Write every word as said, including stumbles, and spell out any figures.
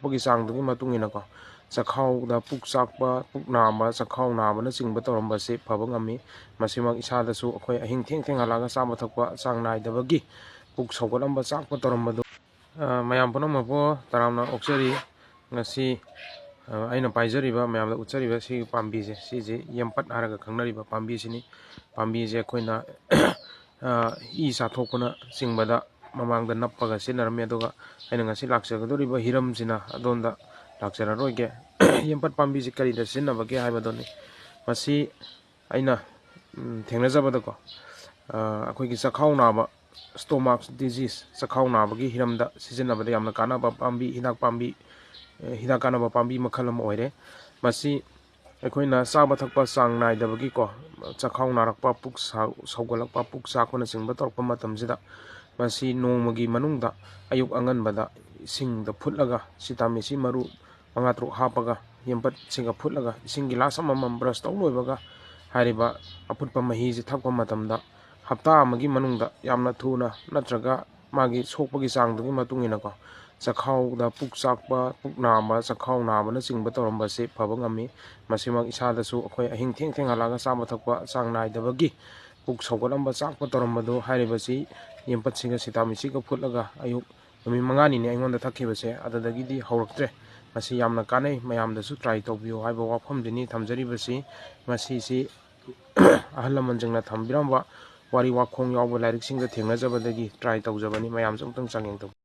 ꯄꯒꯤ ꯆꯥꯡꯗꯨꯒꯤ ꯃꯇꯨꯡ ꯏꯟꯅꯀꯣ, ꯆꯈꯥꯎꯗ ꯄꯨꯛ ꯆꯥꯛꯄ, ꯄꯨꯛ ꯅꯥꯕ, ꯆꯈꯥꯎ ꯅꯥꯕꯅꯆꯤꯡꯕ ꯇꯧꯔꯝꯕꯁꯤ ꯐꯕ ꯉꯝꯃꯤ꯫ ꯃꯁꯤꯃꯛ ꯏꯁꯥꯗꯁꯨ ꯑꯩꯈꯣꯏ ꯑꯍꯤꯡ ꯊꯦꯡ ꯊꯦꯡ ꯍꯜꯂꯛꯑꯒ ꯆꯥꯕ ꯊꯛꯄ ꯆꯥꯡ ꯅꯥꯏꯗꯕꯒꯤ ꯄꯨꯛ ꯁꯧꯒꯠꯂꯝꯕ, ꯆꯥꯛꯄ ꯇꯧꯔꯝꯕꯗꯨ, ꯑ, ꯃꯌꯥꯝ ꯄꯨꯝꯅꯃꯛꯄꯨ ꯇꯔꯥꯝꯅ ꯑꯣꯛꯆꯔꯤ꯫ ꯉꯁꯤ, ꯑ, ꯑꯩꯅ ꯄꯥꯏꯖꯔꯤꯕ, ꯃꯌꯥꯝꯗ ꯎꯠꯆꯔꯤꯕ ꯁꯤꯒꯤ ꯄꯥꯝꯕꯤꯁꯦ, ꯁꯤꯁꯦ ꯌꯦꯝꯄꯠ ꯍꯥꯏꯔꯒ ꯈꯪꯅꯔꯤꯕ ꯄꯥꯝꯕꯤꯁꯤꯅꯤ꯫ ꯄꯥꯝꯕꯤꯁꯦ ꯑꯩꯈꯣꯏꯅ, ꯑ, ꯏ ꯆꯥꯊꯣꯛꯄꯅ ꯆꯤꯡꯕꯗ ꯃꯃꯥꯡꯗ ꯅꯞꯄꯒ ꯁꯤꯖꯤꯟꯅꯔꯝꯃꯤ꯫ ꯑꯗꯨꯒ ꯑꯩꯅ ꯉꯁꯤ ꯂꯥꯛꯆꯒꯗꯧꯔꯤꯕ ꯍꯤꯔꯝꯁꯤꯅ ꯑꯗꯣꯝꯗ ꯂꯥꯛꯆꯔꯔꯣꯏꯒꯦ꯫ ꯌꯦꯝꯄꯠ ꯄꯥꯝꯕꯤꯁꯤ ꯀꯔꯤꯗ ꯁꯤꯖꯤꯟꯅꯕꯒꯦ ꯍꯥꯏꯕꯗꯨꯅꯤ꯫ ꯃꯁꯤ ꯑꯩꯅ, ꯎꯝ, ꯊꯦꯡꯅꯖꯕꯗꯀꯣ, ꯑ, ꯑꯩꯈꯣꯏꯒꯤ ꯆꯈꯥꯎ ꯅꯥꯕ, stomach disease, ꯆꯈꯥꯎ ꯅꯥꯕꯒꯤ ꯍꯤꯔꯝꯗ ꯁꯤꯖꯤꯟꯅꯕꯗ ꯌꯥꯝꯅ ꯀꯥꯟꯅꯕ ꯄꯥꯝꯕꯤ, ꯍꯤꯗꯥꯛ ꯄꯥꯝꯕꯤ, ꯑ, ꯍꯤꯗꯥꯛ ꯀꯥꯟꯅꯕ ꯄꯥꯝꯕꯤ ꯃꯈꯜ ꯑꯃ ꯑꯣꯏꯔꯦ꯫ ꯃꯁꯤ ꯑꯩꯈꯣꯏꯅ ꯆꯥꯕ ꯊꯛꯄ ꯆꯥꯡ ꯅꯥꯏꯗꯕꯒꯤꯀꯣ, ꯆꯈꯥꯎ ꯅꯥꯔꯛꯄ, ꯄꯨꯛ ꯁꯥ-, ꯁꯧꯒꯠꯂꯛꯄ, ꯄꯨꯛ ꯆꯥꯛꯄꯅꯆꯤꯡꯕ ꯇꯧꯔꯛꯄ ꯃꯇꯝꯁꯤꯗ, ꯃꯁꯤ ꯅꯣꯡꯃꯒꯤ ꯃꯅꯨꯡꯗ ꯑꯌꯨꯛ ꯑꯉꯟꯕꯗ ꯏꯁꯤꯡꯗ ꯐꯨꯠꯂꯒ, ꯁꯤꯇꯥꯃꯤꯁꯤ ꯃꯔꯨ ꯃꯉꯥ ꯇꯔꯨꯛ ꯍꯥꯞꯄꯒ, ꯌꯦꯝꯄꯠꯁꯤꯒ ꯐꯨꯠꯂꯒ, ꯏꯁꯤꯡ ꯒꯤꯂꯥꯁ ꯑꯃꯃꯝ brush ꯇꯧ ꯂꯣꯏꯕꯒ, ꯍꯥꯏꯔꯤꯕ ꯑꯐꯨꯠꯄ ꯃꯍꯤꯁꯤ ꯊꯛꯄ ꯃꯇꯝꯗ, ꯍꯞꯇꯥ ꯑꯃꯒꯤ ꯃꯅꯨꯡꯗ ꯌꯥꯝꯅ ꯊꯨꯅ ꯅꯠꯇ꯭ꯔꯒ ꯃꯥꯒꯤ ꯁꯣꯛꯄꯒꯤ ꯆꯥꯡꯗꯨꯒꯤ ꯃꯇꯨꯡ ꯏꯟꯅꯀꯣ, ꯆꯈꯥꯎꯗ ꯄꯨꯛ ꯆꯥꯛꯄ, ꯄꯨꯛ ꯅꯥꯕ, ꯆꯈꯥꯎ ꯅꯥꯕꯅꯆꯤꯡꯕ ꯇꯧꯔꯝꯕꯁꯤ ꯐꯕ ꯉꯝꯃꯤ꯫ ꯃꯁꯤꯃꯛ ꯏꯁꯥꯗꯁꯨ ꯑꯩꯈꯣꯏ ꯑꯍꯤꯡ ꯊꯦꯡ ꯊꯦꯡ ꯍꯜꯂꯛꯑꯒ ꯆꯥꯕ ꯊꯛꯄ ꯆꯥꯡ ꯅꯥꯏꯗꯕꯒꯤ ꯄꯨꯛ ꯁꯧꯒꯠꯂꯝꯕ, ꯆꯥꯛꯄ ꯇꯧꯔꯝꯕꯗꯨ, ꯍꯥꯏꯔꯤꯕꯁꯤ ꯌꯦꯝꯄꯠꯁꯤꯒ ꯁꯤꯇꯥꯃꯤꯁꯤꯒ ꯐꯨꯠꯂꯒ ꯑꯌꯨꯛ ꯅꯨꯃꯤꯠ ꯃꯉꯥꯅꯤꯅꯦ ꯑꯩꯉꯣꯟꯗ ꯊꯛꯈꯤꯕꯁꯦ, ꯑꯗꯨꯗꯒꯤꯗꯤ ꯍꯧꯔꯛꯇ꯭ꯔꯦ꯫ ꯃꯁꯤ ꯌꯥꯝꯅ ꯀꯥꯟꯅꯩ, ꯃꯌꯥꯝꯗꯁꯨ try ꯇꯧꯕꯤꯌꯨ ꯍꯥꯏꯕ ꯋꯥꯐꯝꯗꯨꯅꯤ ꯊꯝꯖꯔꯤꯕꯁꯤ꯫ ꯃꯁꯤꯁꯤ ꯑꯍꯜ ꯂꯃꯟꯁꯤꯡꯅ ꯊꯝꯕꯤꯔꯝꯕ ꯋꯥꯔꯤ ꯋꯥꯈꯣꯡ ꯌꯥꯎꯕ ꯂꯥꯏꯔꯤꯛꯁꯤꯡꯗ ꯊꯦꯡꯅꯖꯕꯗꯒꯤ try ꯇꯧꯖꯕꯅꯤ꯫ ꯃꯌꯥꯝꯁꯨ ꯑꯃꯨꯛꯇꯪ ꯆꯥꯡꯌꯦꯡ ꯇꯧꯕꯤꯌꯨ꯫